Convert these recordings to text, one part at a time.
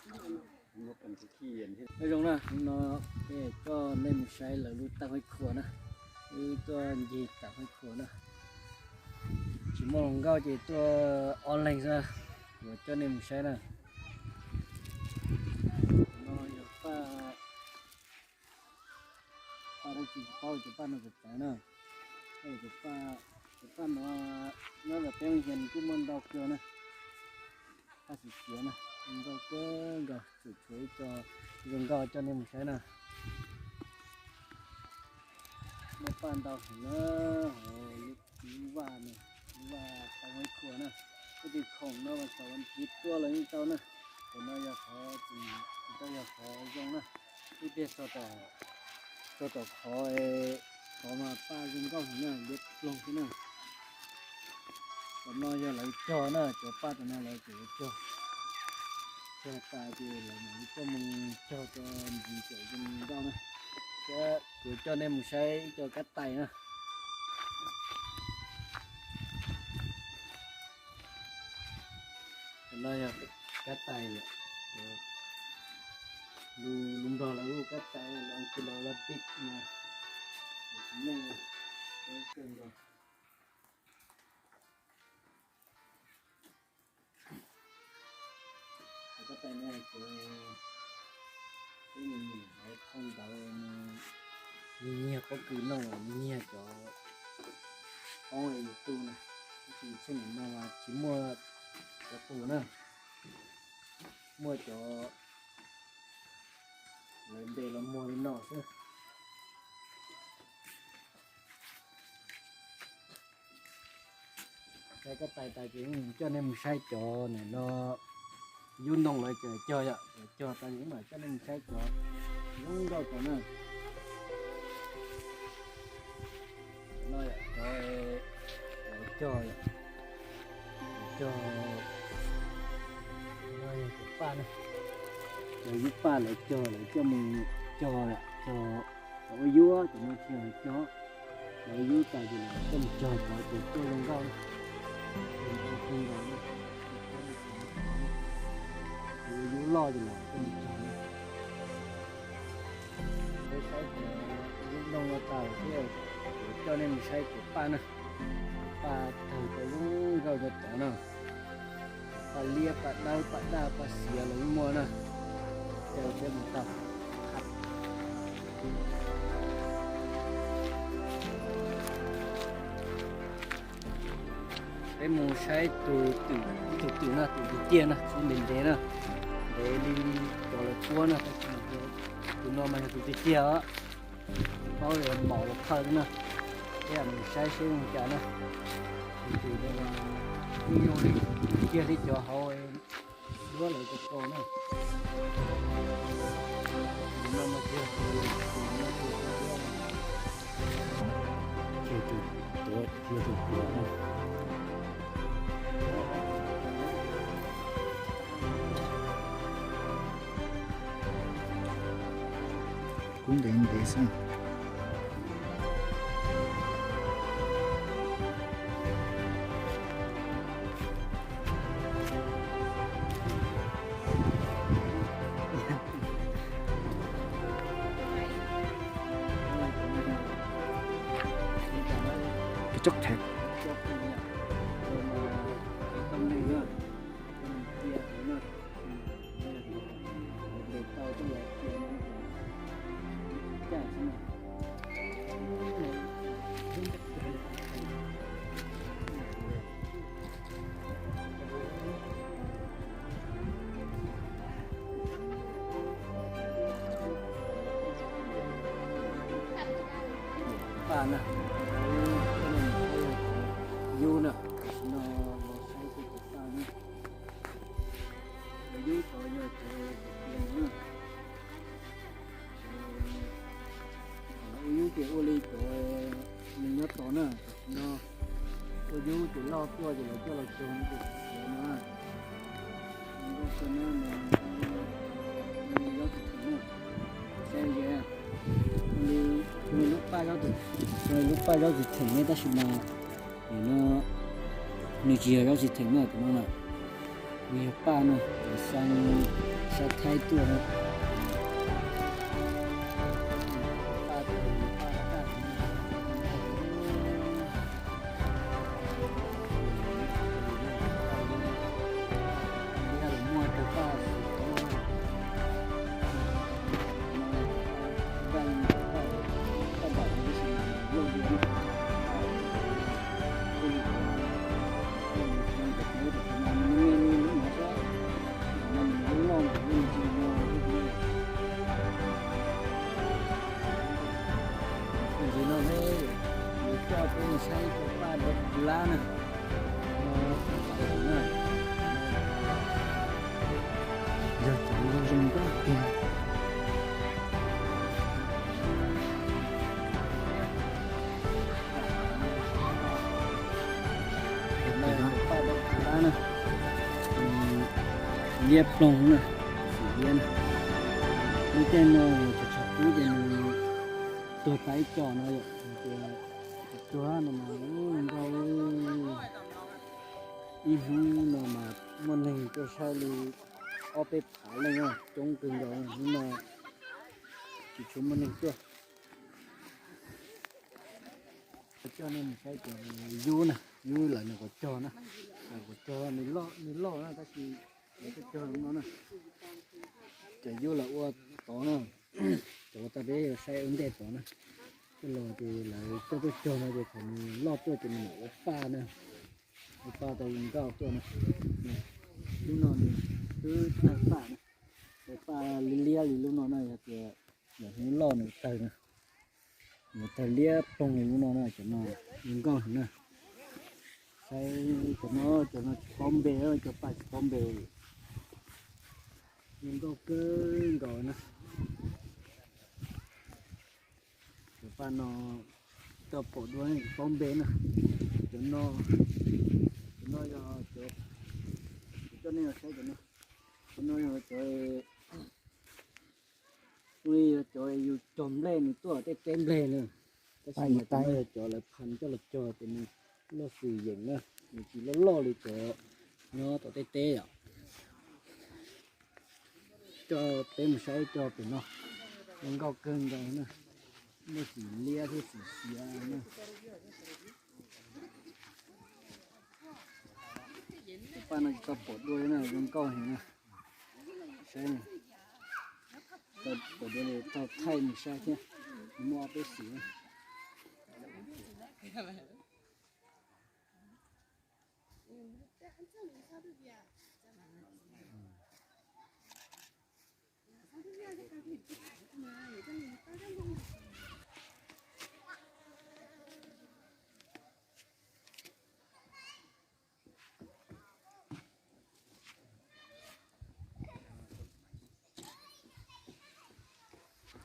Nyob zoo na, hnub no peb coj nej mus saib lawv lub tag hib khua na, wb tuaj ncig tag hib khua na. Tsis muaj hluas nkauj ces tuaj ob leeg xwb, yuav coj nej mus saib na. No yog Paj, Paj dab tsi tsis paub, cov Paj no txawv txawv na. Cov Paj, cov Paj no nyob ntawm peb hoos hias kuj muaj ntau kawg na. Paj Xiv Xiav na, ntau kawg nkaus, tseem tshuav ib co zoo nkauj coj nej mus saib na. Muaj paj ntau heev na, hauv lub vaj no, lub vaj tag hib khua na. Leej twg khoom no mas xaus vas thiv tuaj los yeej tau na. Qhov no yog qhov, qhov no yog qhov zoo na. Ib pliag txog tom qhov, qhov mas paj zoo nkauj heev na, liab ploog xwb na. Tom no yog lawv cog na, cov paj tom no lawv cog, cog tas ces lawv mam li coj mus cog rau ntxiv cov zoo nkauj na. Thiab kuv coj nej mus saib ib co kab tais na. Tom no yog kab tais, lus Nplog lawv hu kab tais, lus Askiv lawv hu lab pij na. Cov kab tais no ces peb mus nyiam hauv phau ntawv, nyiag pob kws noj, nyiag cov qoob es yus tu na, tab sis tsheej niam no mas tsis muaj cov tu na, muaj cov lawv ntes los muag li no xwb. Saib kab tais tas ces coj nej mus saib cov nim no yub ntoo lawv cog, cog tas ces mam coj nej mus saib cov zoo nkauj cov na. Cov no yog cov lawv cog, cov, cov paj na, cov yub paj lawv cog, lawv coj mus cog, cog ua yub, cov no tsis yog lawv cog, lawv ua yub tas ces lawv coj mus cog cov ces tuaj zoo nkauj, zoo nkauj, ua yub loj ces lawv coj mus cog na. Peb saib cov yub ntoo no tas thiab, kuv coj nej mus saib cov paj na. Paj tawg tau zoo nkauj cov tod na. Paj liab, paj dawb, paj daj, paj xiav los yeej muaj na. Ces peb mus tau. Peb mus saib tus twm, ib tug twm na, twm tiag tiag na, ntev ntev na, ntev li cov lawv puab na, tab sis tus no mas yog tus tiag tiag os. Paub maum los phawj na. Peb mus saib seb zoo cas na. Tus twm no mas yeej zoo li tiag li cov hauv duab lawv tau kaus na. Tus no mas tiag, tus no tiag, tiag tus tuav, tiag tus tuav na. Kub ntev ntev xwb. Cái chất thịt. Paj na, yub na, no los saib kuv cov paj na. Cov yub cov yog cov tiag na. Ua yub ces ua li cov nws nyob tod na, no ua yub ces loj tuaj ces lawv coj los cog no ces tiag no. Nyob tsis theem na, saib li, nws lub paj zaub tsis, nws lub paj zaub tsis theem ne, tab sis mas nim no nws tsis yog zaub tsis theem na, tus no na, nws yog paj na, cov xaa Thaib tuaj. Ntawm no ne, yuav coj peb mus saib cov paj dab lab na. Yog cov no zoo nkauj kawg. Paj dab lab na, liab ploog na, xim liab na. Lub caij no yog tshav tshav kub ces nws tuag tau ib co no yom. Tuag no mas nkauj. Ib hnub no mas muaj neeg tuaj saib li ob peb phav leej, coob kawg nkaus. Hnub no tsis tshua muaj neeg tuaj. Coj nej mus saib cov yub na, yub lawv nws quav cog na. Lawv quav cog nws loj, nws loj na tab sis lawv tuaj cog no na. Cov yub lawv ua tod na, cov uas tau peb yuav saib ua ntej tod na. Coj los ces lawv coj tuaj cog no ces thaum nws loj tuaj ces nws mam ua paj na. Ua paj tau zoo nkauj tuaj na. Lub no nws twb tawg paj na. Tawg paj liab liab li lub no na, yog tias lawv hnub loj nws tawg na. Nws tawg liab ploog li lub no na, cov no zoo nkauj heev na. Saib cov no, cov no tsis paub npe, cov paj tsis paub npe. Zoo nkauj kawg nkaus na. Cov paj no tau pom dua tsis paub npe na. Cov no, cov no yog cov, coj nej saib cov no. Cov no yog cov, ua li yog cov yus cog nplej nws tuaj tej teb nplej na. Tab sis mas cov no yog cov lawv phas coj los cog ces nws loj xwm yeem na, nws tsis loj loj li cov nyob tom tej teb yom. Coj peb mus saib cov pem no, zoo nkauj kawg nkaus na, muaj xim liab thiab xim xiav na. Cov paj no tsis tau pom dua li na, zoo nkauj heev na. Saib, pom dua li tau thaij mus saib thiab, muaj ob peb xim.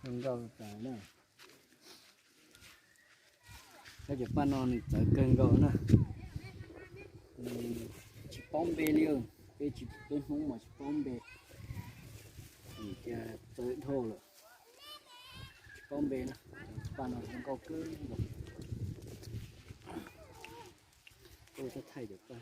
Zoo nkauj tas na. Saib cov paj no nws txawv kawg nkaus na. Tsis paub npe li, peb tsis, peb Hmoob mas tsis paub npe. Vim tias txawv dhau lawm, tsis paub npe na. Cov paj no zoo nkauj kawg nkaus. Tuaj thaij cov paj.